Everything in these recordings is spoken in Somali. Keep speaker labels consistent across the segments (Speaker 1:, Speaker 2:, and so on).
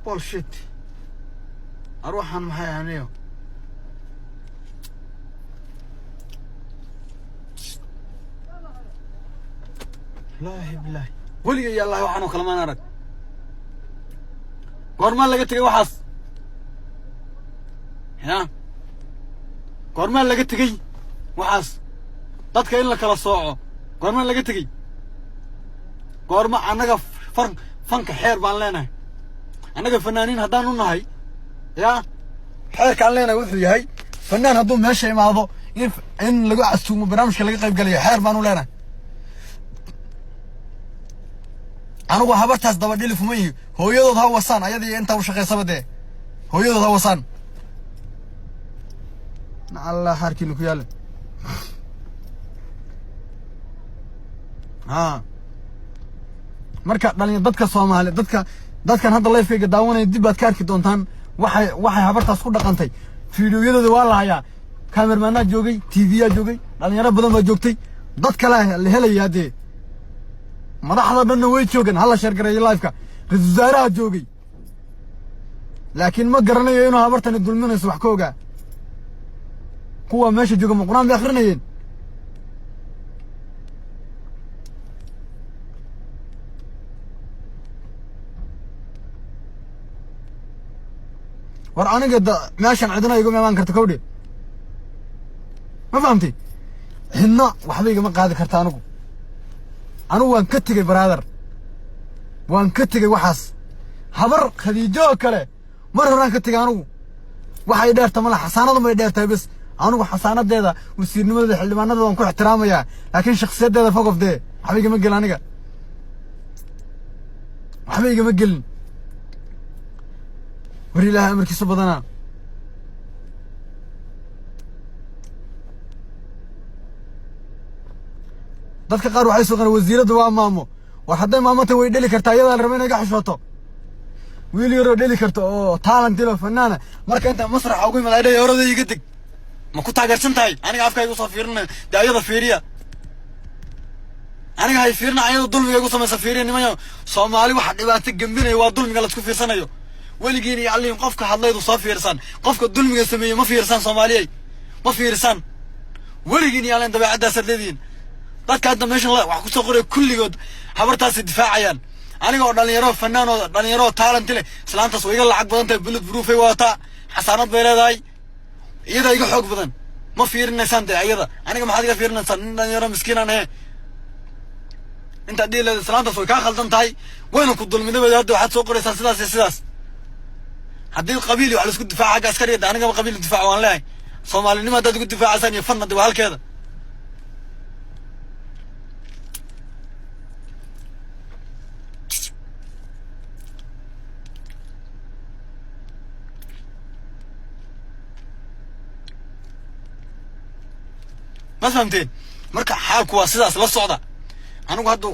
Speaker 1: Bullshit. Arwaxan maxay ahaniyo? Wallaahi bilaahi, weligay iyo Allah waxaan oo kale maan arag. Goormaa laga tegey waxaas? Ya, goormaa laga tegey waxaas, dadka in la kala sooco? Goormaa laga tegey? Goorma? Annaga fan fanka xeer baan leenahay. Annaga fanaaniin haddaan u nahay, ya, xeerkaan leenahay wuxuu yahay fanaan hadduu meesha imaado in lagu casuumo, barnaamijka laga qayb galayo. Xeer baan u leenahay. Anigu habartaas daba dhilif ma ihi. Hooyadood ha wasaan, ayadii intaa u shaqaysaba dee, hooyadood ha wasaan. Allah xaarkiina ku yaala. Ha, marka dhalin dadka Soomaali, dadkan hadda live-kayga daawanaya, dib baad ka arki doontaan waxay habartaas ku dhaqantay. Fiidiyoyadooda waa la hayaa. Kamermaanaa joogay, TV-yaa joogay, dhalinyaro badan baa joogtay, dad kale la helayaa dee. Madaxda dhanna way joogeen. Hala share gareeyo live-ka. Ra-iisul wasaaraha joogay, laakiin ma garanayo inuu habartani dulminayso. Wax ka ogaa kuwa meesha jooga ma Qur-aan bay akrinayeen? War aniga da meeshan cidina iguma imaan karto, kawdhe. Ma fahamtay? Cidna waxba igama qaadi karta. Anigu waan ka tegey, brother, waan ka tegey waxaas. Habar Khadiijo oo kale mar horaan ka tegey. Anigu waxay dheerta mala, xasaanadu may dheertahay bes. Anigu xasaanadeeda, wasiirnimadeeda, xildhibaanada waan ku ixtiraamayaa, laakiin shakhsiyadeeda fogof dee. Waxba igama gelin aniga, waxba igama gelin. War Ilaahay amarkiisa badanaa. Dadka qaar waxay suqeen wasiiradda waa maamo. War hadday maamota, way dheli kartaa. Iyadaa la raba inay ga xishooto. Wiil yaroo dheli karto oo talent ilo fanaana, marka inta masraxa ugu imaada ay horada iga deg, ma ku taageersan tahay? Aniga afkayga usoo fiirinaya dee, ayada fiiriya. Aniga hay fiirina, ayada dulmiga igu samaysa fiiriya. Nimanyo Soomaali, waxa dhibaato gembinaya waa dulmiga laisku fiirsanayo. Weligiin iyo Allihin, qofka hadlaydu soo fiirsan, qofka dulmiga sameeyey ma fiirsan. Soomaaliyey, ma fiirsan. Weligiin iyo Allihin, dabeecadaasaad leedihiin. Dadka hadda meeshan wax kusoo qoraya kulligood habartaasay difaacayaan. Aniga oo dhalinyaro fanaan oo dhalinyaro talent leh, islaantaas way iga lacag badan tahay, bullet proofay wadataa, xasaanad bay leedahay, iyadaa iga xoog badan. Ma fiirinaysaan dee ayada. Aniga maxaad iga fiirinaysaan? Nin dhalinyaro miskiinaan ahe. Intaad dhihi leedahay islaantaas way kaa khaldan tahay, wayna ku dulmiday bay, hadda waxaad soo qoraysaa sidaas iyo sidaas. Haddii qabiil wax laisku difaaca xagga askariga, anigaba qabiil difaac waan leeyahay. Soomaalinimo haddaad igu difaacaysaan iyo fanna, de waa halkeeda. Ma fahamteen? Marka xaalku waa sidaas, la socda. Anigu hadda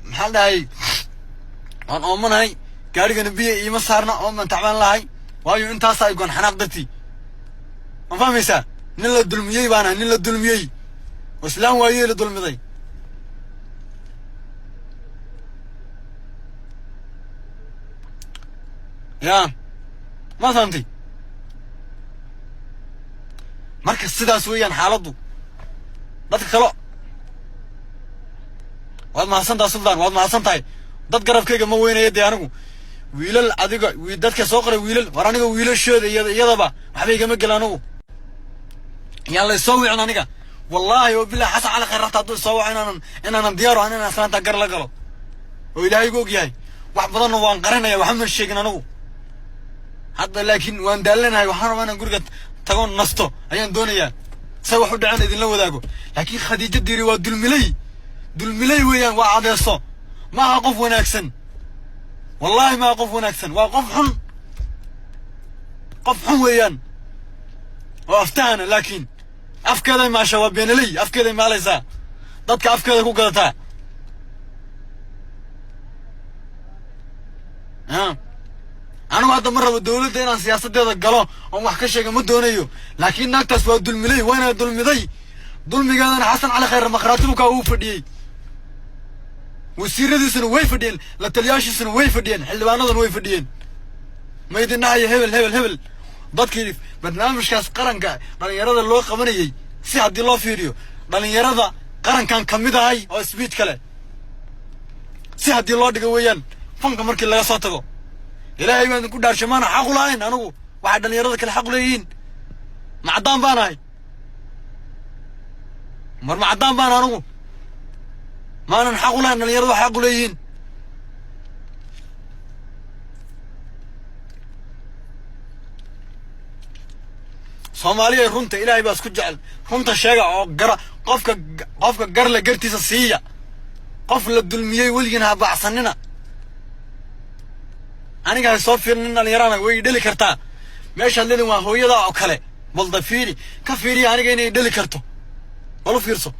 Speaker 1: maxaa la dhahay, waan oomanahay, gaarigana biyo iima saarna, ooman tacbaan lahay, waayo intaasa ay goon xanaaq dartii. Ma fahmaysaa? Nin la dulmiyey baan ahay, nin la dulmiyey oo islaam waayey la dulmiday. Ya, ma fahamtay? Marka sidaas weeyaan xaaladdu. Dadka kalo, waad mahadsantahay Suldaan, waad mahadsan tahay. Dad garabkayga ma weynaya dee. Anigu wiilal, adiga dadka soo qoray wiilal, war aniga wiilashooda iyadaba waxba igama gel. Anigu yaan la isoo wicin aniga. Wallaahi oo bilahi, Xasan Cali Khayr hataa hadduu isoo waco, inaanan diyaar ahan inaan islaanta gar la galo, oo Ilaahay igu og yahay. Wax badanna waan qarinaya, waxba ma sheegin anigu hadda, laakiin waan daalanahay. Waxaan rabaa inaan guriga tago, nasto ayaan doonayaa, say wax u dhaceen idinla wadaago. Laakiin Khadiijo Diiri waa dulmiley, dulmiley weeyaan. Waa cadeeso, ma aha qof wanaagsan. Wallaahi ma aha qof wanaagsan, waa qof xun, qof xun weeyaan oo aftahana, laakiin afkeeday maasha. Waa beenaley, afkeeday maalaysaa, dadka afkeeda ku gadataa. Anigu hadda ma rabo dawladda inaan siyaasadeeda galo oon wax ka sheega, ma doonayo, laakiin naagtaas waa dulmiley, wayna dulmiday. Dulmigeedana Xasan Cali Khayr maqraatibukaa uu fadhiyey. Wasiiradiisuna way fadhiyeen, la taliyaashiisuna way fadhiyeen, xildhibaanaduna way fadhiyeen. Ma idin dhahayo hebel, hebel, hebel. Dadkii barnaamijkaas qaranka dhalinyarada loo qabanayey, si haddii loo fiiriyo dhalinyarada qarankan ka mid ahay oo speech kale, si haddii loo dhigo weeyaan, fanka markii laga soo tago. Ilaahay baan idinku dhaarshay, maana xaq u lahayn anigu waxay dhalinyarada kale xaq u leeyihiin? Ma caddaan baan ahay? Mar ma caddaan baan anigu? Maanan xaq u lahayn dhalinyarada wax xaq u leeyihiin? Soomaaliya, runta Ilaahay baa isku jecel. Runta sheega oo gara qofka garle gartiisa siiya. Qof la dulmiyey weligiin ha baacsanina. Aniga hay soo fiirinin, dhalinyarana way dheli kartaa. Meeshaad leedin waa hooyadaa oo kale. Balda fiiri, ka fiiriya aniga inay dheli karto. Bal u fiirso,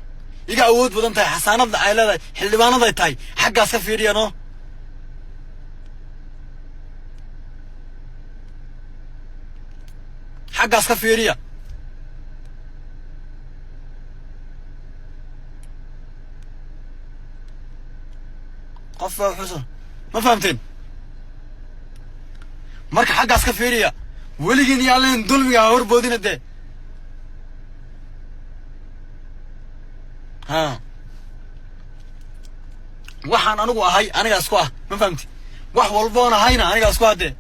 Speaker 1: iga awood badan tahay, xasaanadda ay leedahay, xildhibaanaday tahay. Xaggaas ka fiiriya. No, xaggaas ka fiiriya. Qof baa wuxuusan ma fahamteen. Marka xaggaas ka fiiriya. Weligiin iyo alleen dulmiga ha horboodina dee. Ha, waxaan anigu ahay anigaa isku ah, ma fahamti? Wax walboon ahayna anigaa isku ah dee.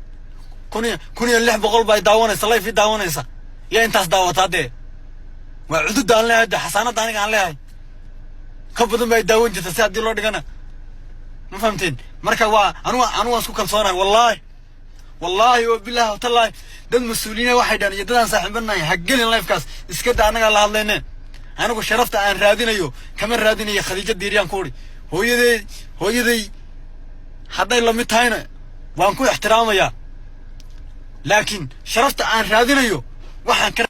Speaker 1: 1600 baa daawanaysa, live i daawanaysa. Yaa intaas daawataa dee? Waa cududda aan leeyahay dee, xasaanadda aniga aan leeyahay. Ka badan baa daawan jirta, si haddii loo dhigana, ma fahamteen? Marka waa anigu waan isku kalsoonahay, wallaahi, wallaahi wa billahi watallaahi. Dad mas-uuliyiina waxay dhahan iyo dadaan saaxiibanahay: "Ha gelin livekaas, iska da, annagaa la hadlayne." Anigu sharafta aan raadinayo kama raadinayo Khadiijo Diiriyaan ku uri. Hooyaday, hooyaday hadday lamid tahayna waan ku ixtiraamayaa, laakiin sharafta aan raadinayo waxaan ka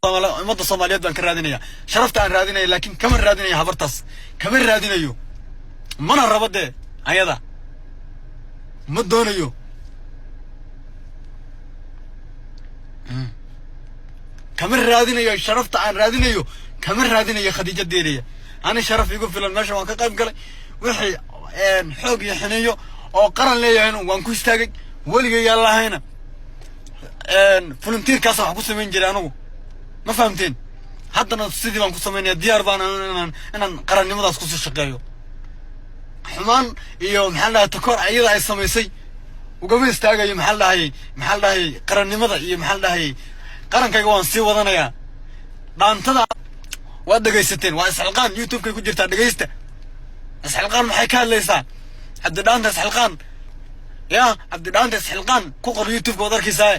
Speaker 1: ummadda Soomaaliyeed baan ka raadinaya sharafta aan raadinayo, laakiin kama raadinayo habartaas, kama raadinayo, mana rabo dee. Ayada ma doonayo. Kama raadinayo sharafta aan raadinayo, kama raadinayo Khadiijo Diiriya. Ani sharaf igu filan meesha waan ka qayb galay. Wixii xoog iyo xineeyo oo qaran leeyahayna waan ku istaagay. Weligay yaan lahayna volunteerkaasa wax ku samayn jiray anigu, ma fahamteen? Haddana sidii baan ku samaynaya. Diyaar baan inaan qarannimadaas kusii shaqeeyo. Xumaan iyo, maxaa la dhahay, takoor iyada ay samaysay ugama istaagayo. Maxaa la dhahayay qarannimada iyo, maxaa la dhahayay, qarankayga waan sii wadanayaa. Dhaantada waad dhegaysateen, waa Isxilqaan, YouTube-kay ku jirtaa, dhegaysta. Isxilqaan maxay ka hadlaysaa? Cabdidhaanta Isxilqaan, ya Cabdidhaanta Isxilqaan ku qor YouTube-ka, waad arkaysaa.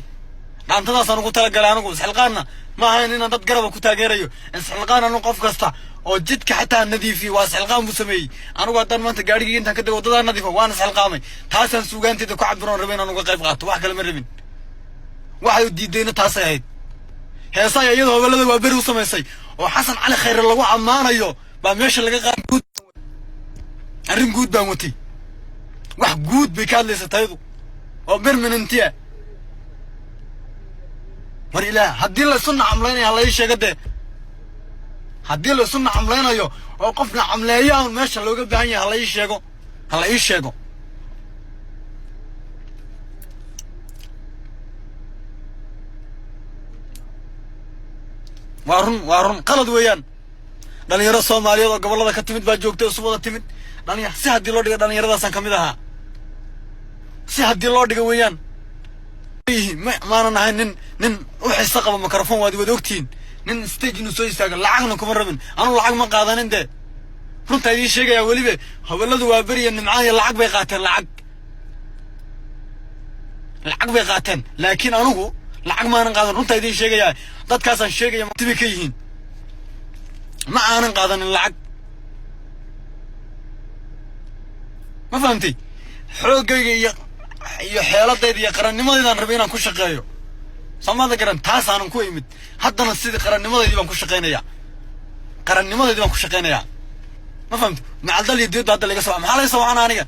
Speaker 1: Dhaantadaasaan ugu talagalay anigu. Isxilqaanna ma ahayn inaan dad garaba ku taageerayo. Isxilqaan anu qof kasta oo jidka xataa nadiifiye waa isxilqaan buu sameeyey. Anigu haddaan maanta gaadhigii intaan ka dego waddadaa nadiifa, waan isxilqaamay. Taasaan suugaanteeda ku cabiroon rabay inaan uga qayb qaato, wax kale ma rabin. Waxay diidayna taasay ahayd. Heesaha iyadoo hobelada waa beri u samaysay oo Xasan Cali Khayre lagu ammaanayo baa meesha laga qaad. Guud, arrin guud baan watay. Wax guud bay ka hadlaysa tayadu oo permanentia. War ilaah, haddii la isu nacamlaynayo hala ii sheego dee. Haddii la isu nacamlaynayo oo qof nacamleeyo aan meesha looga baahan yahay, hala ii sheego, hala ii sheego. Waa run, waa run, qalad weeyaan. Dhalinyaro Soomaaliyeed oo gobollada ka timid baa joogtay, isu wada timid. Dhalinya si haddii loo dhigo dhalinyaradaasaan kamid ahaa, si haddii loo dhigo weeyaan. Ma maanan ahayn nin u xiso qaba microphone, waad wada ogtihiin. Nin stage inuu soo istaago lacagna kuma rabin. Anu lacag ma qaadanin dee, runtaa idiin sheegayaa. Weliba hobelladu waa beriya Nimcaan iyo lacag bay qaateen, lacag bay qaateen, laakiin anugu lacag maanan qaadan. Runtaa idiin sheegayaa, dadkaasaan sheegaya tibay ka yihiin. Ma aanan qaadanin lacag, ma fahamtay? Xooggayga iyo xeeladayda iyo qarannimadeydaan rabay inaan ku shaqeeyo, soomada garan? Taasaanan ku imid. Haddana sidii qarannimadeydii baan ku shaqaynayaa, qarannimadeydii baan ku shaqaynayaa, ma fahamtay? Macaldal iyo diyadda hadda laga soo, maxaa laga soo wacana aniga?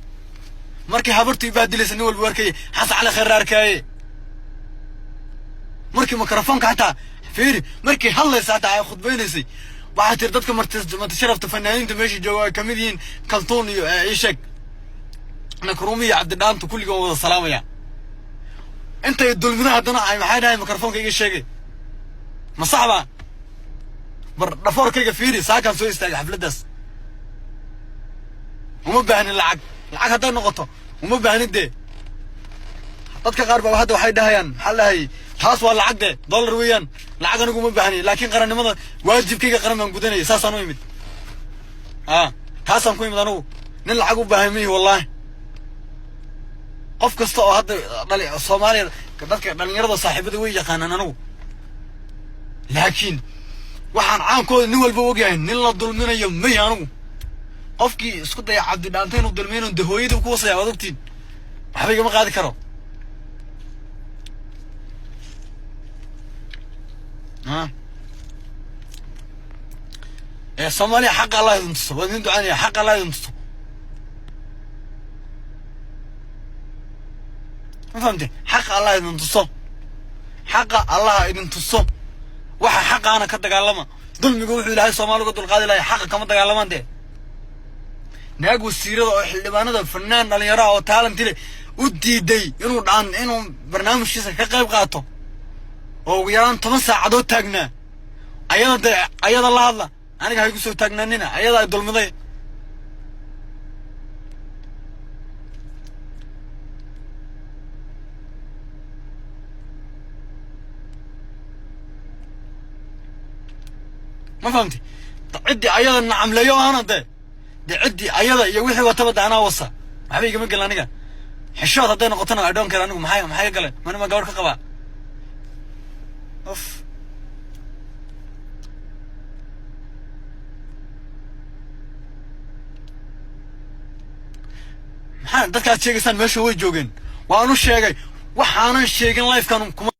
Speaker 1: Markii habartu ibahdilaysa nin walba arkayay, Xasan Cali Khayre arkaaye. Markii mikrofoonka xataa fiiri, markii hadlaysa xataa ay khudbaynaysay, waxaa tiri dadka marti sharafta fanaaniinta meesha jooga ay kamid yihiin Kaltuun iyo ii sheeg. Nakruumi iyo Cabdidhaantu kulligii waan wada salaamaya. Intay dulmida haddana ay maxay dhahay mikrofoonka iga sheegay, ma sax ba? Bar dhafoorkayga fiiri, saakaan soo istaagay xafladdaas. Uma baahnin lacag. Lacag hadday noqoto uma baahnin dee. Dadka qaar baa hadda waxay dhahayaan, maxaa la dhahay, taas waa lacag dee, dollar weeyaan. Lacag anigu uma baahni, laakiin qarannimada, waajibkayga qaran baan gudanayay. Saasaan u imid, taasaan ku imid. Anigu nin lacag u baahan mihi, wallaahi. Qof kasta oo hadda dhali Soomaaliya, dadka dhalinyarada saaxiibada way yaqaanaan anigu, laakiin waxaan caankooda nin walba ogyahay, nin la dulminayo may. Anigu qofkii isku daya Cabdidhaanta inuu dulmiyo, de hooyadii ku wasaya, waad ogtiin, waxba igama qaadi karo. Ee Soomaaliya, xaqa Allah idin tuso. Waa idin ducaynaya, xaqa Allah idin tuso. Ma fahamte? Xaqa Allah idin tuso, xaqa Allah idin tuso. Waxa xaqaana ka dagaalama. Dulmiga wuxuu Ilaahay Soomaali uga dulqaadi lahay, xaqa kama dagaalamaan dee. Naag wasiirada oo xildhibaanada, fanaan dhalinyaraha oo talent leh u diiday inuu dhaan, inuu barnaamijkiisa ka qayb qaato, oo ugu yaraan 10 saacadood taagnaa, ayada dee ayada la hadla. Aniga ha igu soo taagnaanina, ayada ay dulmiday. Ma fahamti? Ciddii ayada nacamleeyo ahana dee ciddii ayada iyo wixii wataba de anaa wasa, waxba igama gelin aniga. Xishood hadday noqotona, I don't care. Anigu maxay ka gale? Mani ma gabadh ka qabaa? Of maxaa dadkaad sheegaysaan? Meesha way joogeen, waanu sheegay. Waxaanan sheegin livekan kuma.